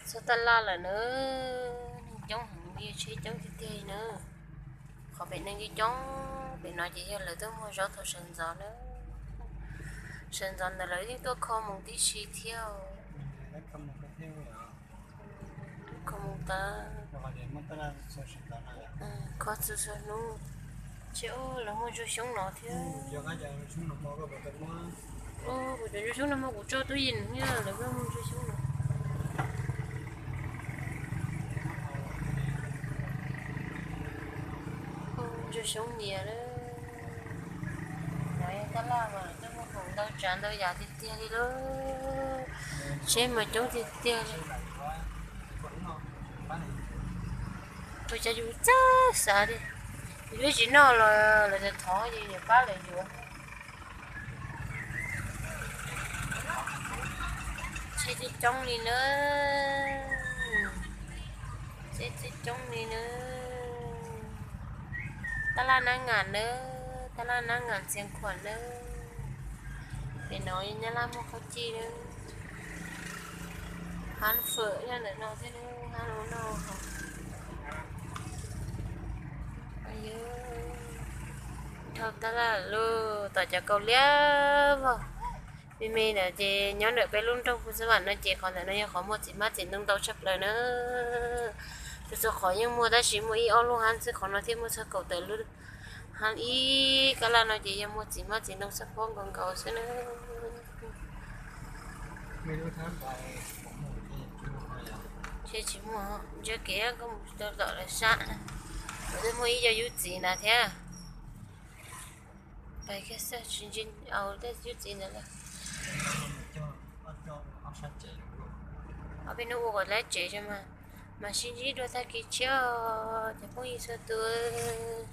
Txog tab laj lawm na, neeg coob heev li, tsheb coob tiag tiag li na. Qhov pem neeg coob coob pem no ces yog lawv tuaj muag zaub thaum sawv ntxov na. Sawv ntxov ntawd lawv yeej tuaj kho moo tib si thiab. Kho moo tas, kho txhua txhua hnub. Tsheb, lawv muag ntsuag xyoob no thiab. Kuv cov ntsuag xyoob no mas kuv tso tuaj yim thiab lawv muag ntsuag xyoob no. Ntsuag xyoob nias lawm. Lawv tab laj mas lawv tuaj muag khoom ntau tsav ntau yam tiag tiag li lauj. Tsheb mas coob tiag tiag li. Ua cas yus txawj xav li, yus twb tsis noj los lawv tias thov ces yuav pab lawv yuav. Tsheb tseem coob li na, tsheb tseem coob li na. Tab laj nab ngam na, tab laj nab ngam Ntxhias Khuam na. Pem no Nyab Laj muag qhob cij na. Hab fawm yog ntawm no thiab na, hab ua noj. Dhau tab laj lawm, tom cov kaus liab vog me me ntawd ces nyob ntawm peb lub nroog Phu Xab Vam no ces qhov ntawm no yog qhov muaj txiv hmab txiv ntoo ntau tshaj plaws na. Txhua txhua qhov yeej muaj tab sis muaj ib ob lub hab xwb, qhov no thiaj muaj txog kaum tawm lub. Hab ib kab laj no ces yog muaj txiv hmab txiv ntoo xab phob nkaus nkaus xwb na. Tsheb tsis muaj, ntsib kev koj mus tau tom lawv sab na. Lawv twb muaj ib co yub txiv ntawd thiab. Pais kiag xwb tsis ntsia au tej yub txiv ntawd lawm. Ob peb hnub ua kom lab tsev tso mas, mas sib ntsib dua tag kis tshiab, cov phooj ywg txhua tus.